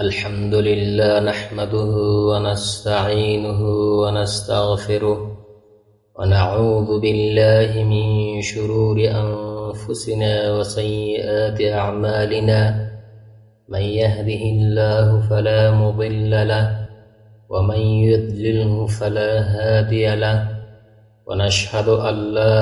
الحمد لله نحمده ونستعينه ونستغفره ونعوذ بالله من شرور أنفسنا وسيئات أعمالنا من يهده الله فلا مضل له ومن يضلله فلا هادي له ونشهد أن لا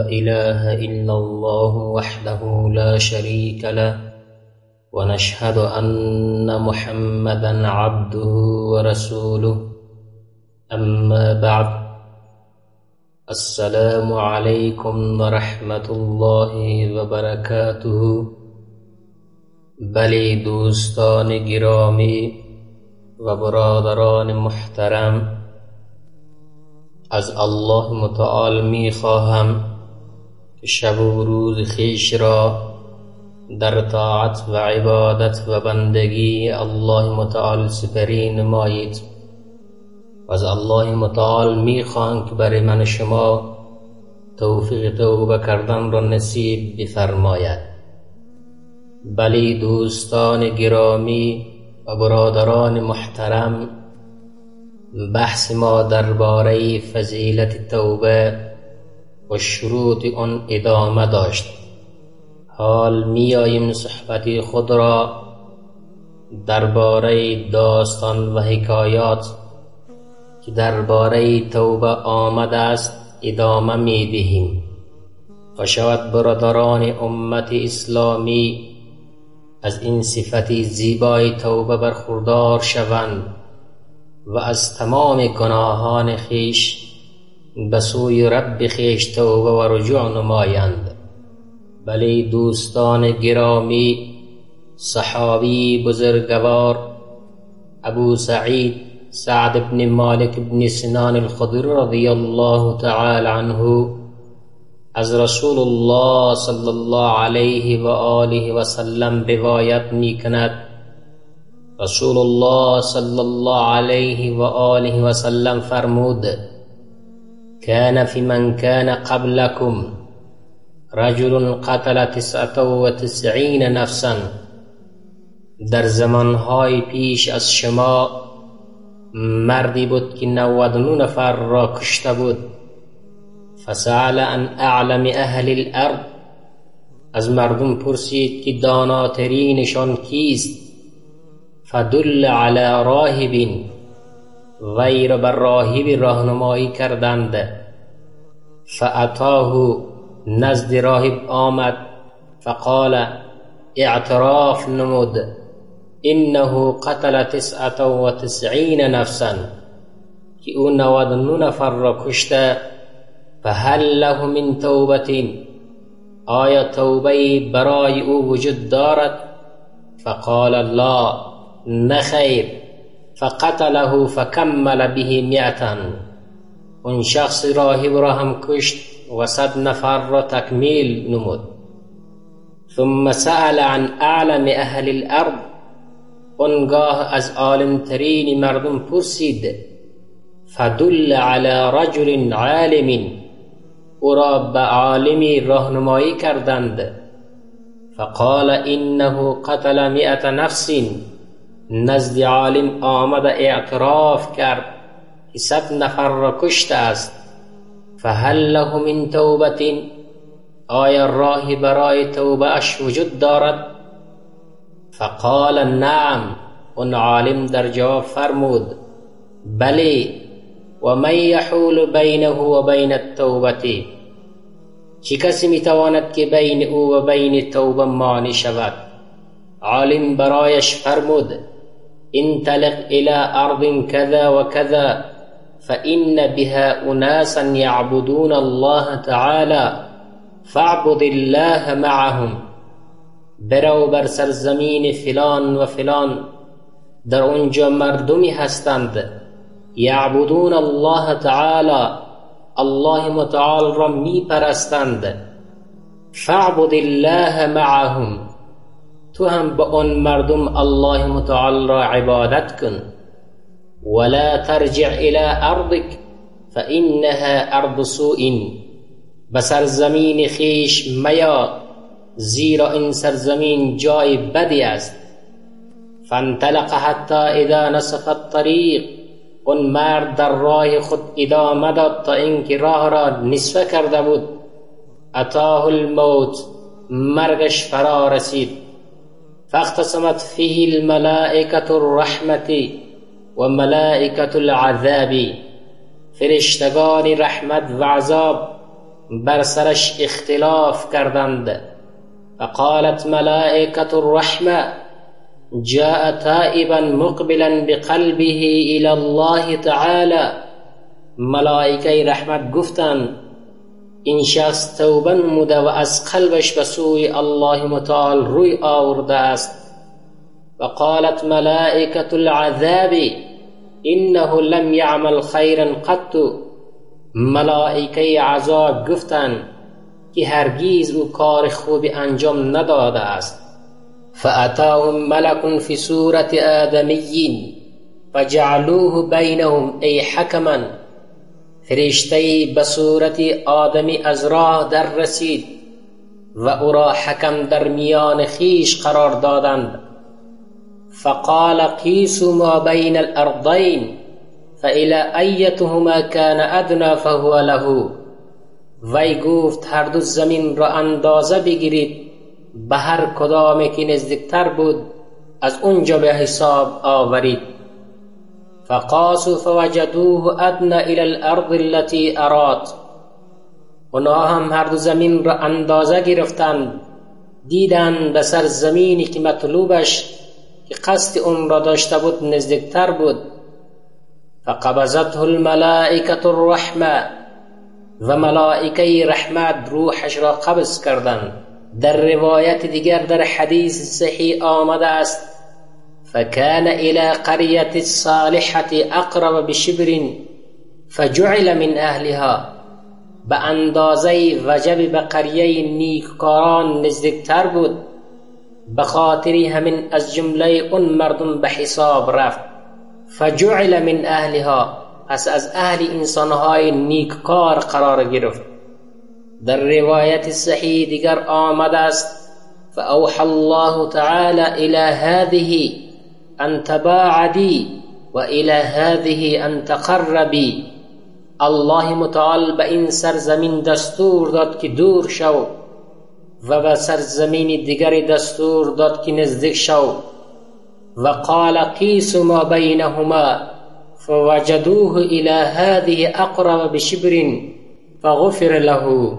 إله إلا الله وحده لا شريك له ونشهد أن محمدا عبده ورسوله أما بعد السلام عليكم ورحمة الله وبركاته. بلی دوستان گرامی و برادران محترم، از الله متعال می خواهم که شب و روز خویش را در طاعت و عبادت و بندگی الله متعال سپری نمایید. و از الله متعال می خواهم که برای من شما توفیق توبه کردن را نصیب بفرماید. بلی دوستان گرامی و برادران محترم، بحث ما درباره فضیلت توبه و شروط آن ادامه داشت. حال می‌آییم صحبت خود را درباره داستان و حکایات که درباره توبه آمده است ادامه می‌دهیم تا شود برادران امت اسلامی از این صفت زیبای توبه برخوردار شوند و از تمام گناهان خویش به سوی رب خویش توبه و رجوع نمایند. بلی دوستان گرامی، صحابی بزرگوار ابو سعید سعد بن مالک بن سنان الخدری رضی الله تعالی عنه از رسول الله صلی الله علیه و آله و سلم روایت می کند: رسول الله صلی الله علیه و آله و سلم فرمود: کان فی من کان قبلکم رجل قتل 99 نفسا. در زمانهای پیش از شما مردی بود که 99 نفر را کشته بود. فسأل عن اعلم اهل الارض، از مردم پرسید که داناترینشان کیست؟ فدل علی راهب، وی را بر راهب راهنمایی کردند. فأتاه، نزد راهب آمد. فقال، اعتراف نمود: انه قتل 99 نفسا، که او 99 نفر را کشته. فهل له من توبة، آیا توبه برای او وجود دارد؟ فقال لا، نخیر. فقتله فکمل به 100. اون شخص راهب را هم کشت و 100 نفر را تکمیل نمود. ثم سأل عن اعلم اهل الارض، آنگاه از عالمترین مردم پرسید. فدل علی رجل عالم، او را به عالمی راهنمایی کردند. فقال انه قتل 100 نفس، نزد عالم آمد اعتراف کرد که 100 نفر را کشته است. فهل له من توبة، آیا راهی برای توبه اش وجود دارد؟ فقال نعم، آن عالم در جواب فرمود: بله. و من یحول بینه و بین التوبة، چه کسی میتواند که بین او و بین توبه مانع شود؟ عالم برایش فرمود: انطلق الى ارض كذا وكذا فإن بها أناسا يعبدون الله تعالى فاعبد الله معهم. برو بر سرزمین فلان و فلان، در اونجا مردمی هستند یعبدون الله تعالی، الله متعال را می پرستند. فاعبد الله معهم، تو هم با آن مردم الله متعال را عبادت کن. ولا ترجع الى ارضك فانها ارض سوء، به سرزمین خویش میا، زیرا این سرزمین جای بدی است. فانطلق حتی اذا نصف الطریق، اون مرد در راه خود ادامه داد تا اینکه راه را نصفه کرده بود. اتاه الموت، مرگش فرا رسید. فاختصمت فیه الملائکة الرحمة و ملائکة العذاب، فرشتگان رحمت و عذاب بر سرش اختلاف کردند. فقالت ملائکة الرحمة جاء تائبا مقبلا بقلبه الى الله تعالی. ملائکه رحمت گفتند این شخص توبه نموده و از قلبش به سوی الله متعال روی آورده است. و قالت ملائکة العذاب انه لم یعمل خیرا قط. ملائکه عذاب گفتند که هرگیز او کار خوبی انجام نداده است. فأتاهم ملک فی صورت آدمی فجعلوه بینهم ای حکما. فرشته‌ای به صورت آدمی از راه در رسید و او را حکم در میان خویش قرار دادند. فقال قیسوا ما بین الارضین فإلى ایتهما کان ادنی فهو له. وی گفت هر دو زمین را اندازه بگیرید، به هر کدامی که نزدیکتر بود از اونجا به حساب آورید. فقاسوا فوجدوه ادنی الی الارض التي اراد. اونها هم هر دو زمین را اندازه گرفتند، دیدند به سر زمینی که مطلوبش که قصد اون را داشته بود نزدیکتر بود. فقبضته الملائکة الرحمة، و ملائکه رحمت روحش را قبض کردند. در روایت دیگر در حدیث صحیح آمده است فكان إلى قرية الصالحة أقرب بشبر فجعل من أهلها. به اندازه وجب به قریه نیککاران نزدیکتر بود، به خاطر همین از جمله اون مردم به حساب رفت. فجعل من أهلها، پس از اهل انسانهای نیککار قرار گرفت. در روایت صحیح دیگر آمده است فأوحى الله تعالى إلى هذه أن تباعدي وإلى هذه أن تقربي. الله متعال به این سرزمین دستور داد که دور شو و به سرزمین دیگر دستور داد که نزدیک شو. و قال قیسوا ما بینهما فوجدوه إلى هذه أقرب بشبر فغفر له.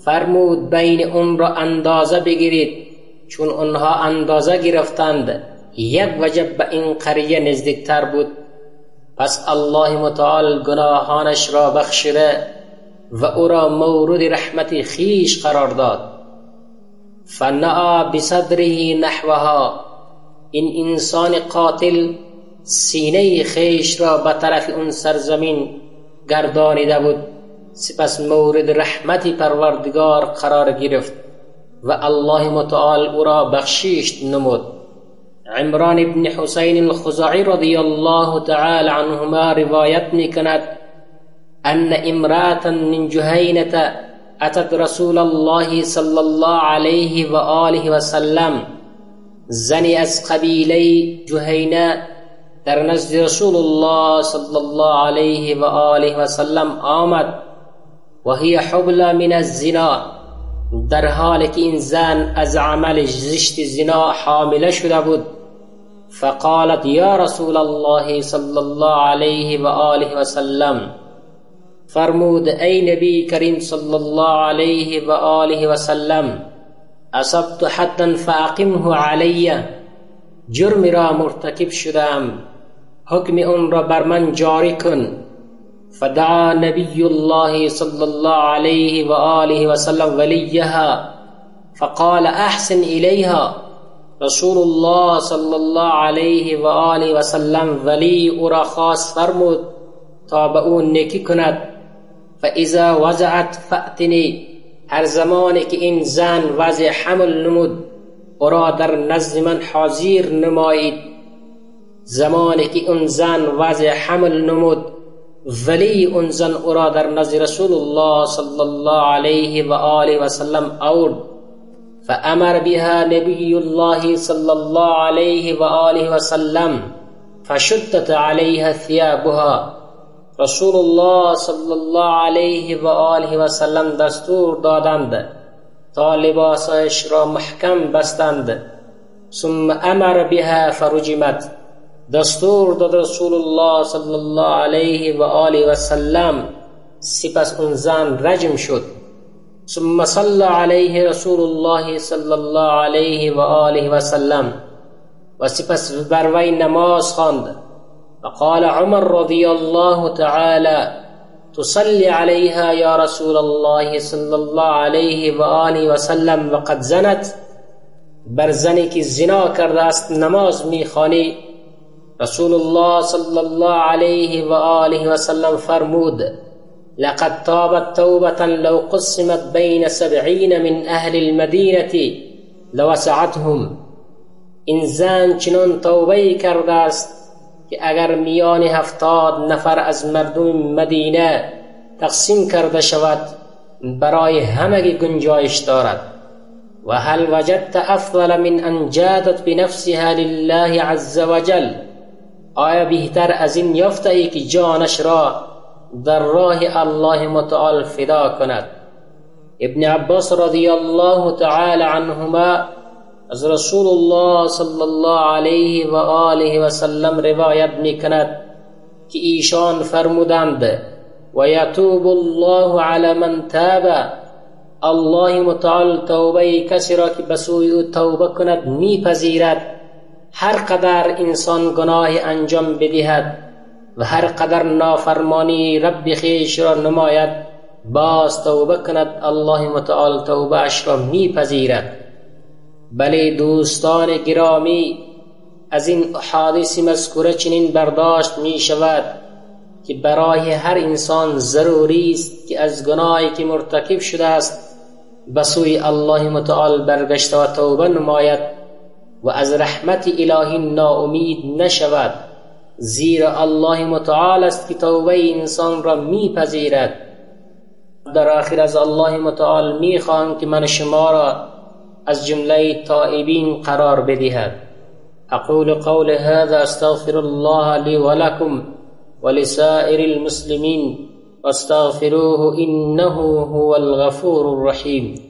فرمود بین اون را اندازه بگیرید، چون آنها اندازه گرفتند یک وجب به این قریه نزدیکتر بود. پس الله متعال گناهانش را بخشیده و او را مورد رحمت خیش قرار داد. فنعا بصدره نحوها، این انسان قاتل سینه خیش را به طرف اون سرزمین گردانیده بود. سپس مورد رحمت پروردگار قرار گرفت و الله متعال او را بخشیش نمود. عمران ابن حسین الخزاعی رضی الله تعالی عنهما روایت میکند ان امرأة من جهینة اتت رسول الله صلی الله علیه و آله و سلم. زنی از قبیله جهینه در نزد رسول الله صلی الله علیه و آله و سلم آمد و هی حبلى من الزنا، در حالی که این زن از عمل زشت زنا حامله شده بود. فقالت یا رسول الله صلی الله علیه و آله و سلم، فرمود ای نبی کریم صلی الله علیه و آله و سلم، اصبت حدا فاقمه علی، جرم را مرتکب شدم، حکم اون را بر من جاری کن. فدعا نبی الله صلی الله علیه و آله و سلم ولیها فقال احسن الیها. رسول الله صلی الله علیه و آله و سلم ولی او را خواست فرمود تا به او نیکی کند. فاذا وضعت فأتنی، هر زمانی که این زن وضع حمل نمود او را در نزد من حاضر نمایید. زمانی که اون زن وضع حمل نمود ولی اون زن او را در نزد رسول الله صلی الله علیه و آله و سلم آورد. فأمر بها نبي الله صلى الله عليه وآله وسلم فشدت عليها ثيابها. رسول الله صلى الله علیه و آله و سلم دستور دادند تا لباسش را محکم بستند. ثم امر بها فرجمت. دستور داد رسول الله صلی الله علیه و آله و سلم، سپس اون زن رجم شد. ثم صلى علیه رسول الله صلی الله علیه و آله و سلم، و سپس بر وی نماز خواند. فقال عمر رضي الله تعالى تصلي عليها يا رسول الله صلى الله عليه وآله وسلم وقد زنت. بر زنی که زنا کرده است نماز میخوانی؟ رسول الله صلی الله علیه و آله و سلم فرمود: لقد تابت توبة لو قسمت بین 70 من اهل المدینة لوسعتهم. این زن چنان توبه کرده است که اگر میان 70 نفر از مردم مدینه تقسیم کرده شود برای همگی گنجایش دارد. و هل وجدت افضل من ان جادت بنفسها لله عز وجل. آیا بهتر از این یافته ای که جانش را در راه الله متعال فدا کند؟ ابن عباس رضی الله تعالی عنهما از رسول الله صلی الله علیه و آله و سلم روایت میکند که ایشان فرمودند: و یتوب الله علی من تاب. الله متعال توبه کسی را که به سوی او توبه کند میپذیرد. هر قدر انسان گناه انجام بدهد و هر قدر نافرمانی رب خویش را نماید، باز توبه کند، الله متعال توبه اش را میپذیرد. بله دوستان گرامی، از این احادیث مذکوره چنین برداشت می شود که برای هر انسان ضروری است که از گناهی که مرتکب شده است به سوی الله متعال برگشته و توبه نماید و از رحمت الهی ناامید نشود، زیرا الله متعال است که توبه انسان را میپذیرد. در آخر از الله متعال میخواهم که من شما را از جمله تائبین قرار بدهد. اقول قول هذا استغفر الله لي ولكم ولسائر المسلمين واستغفروه انه هو الغفور الرحيم.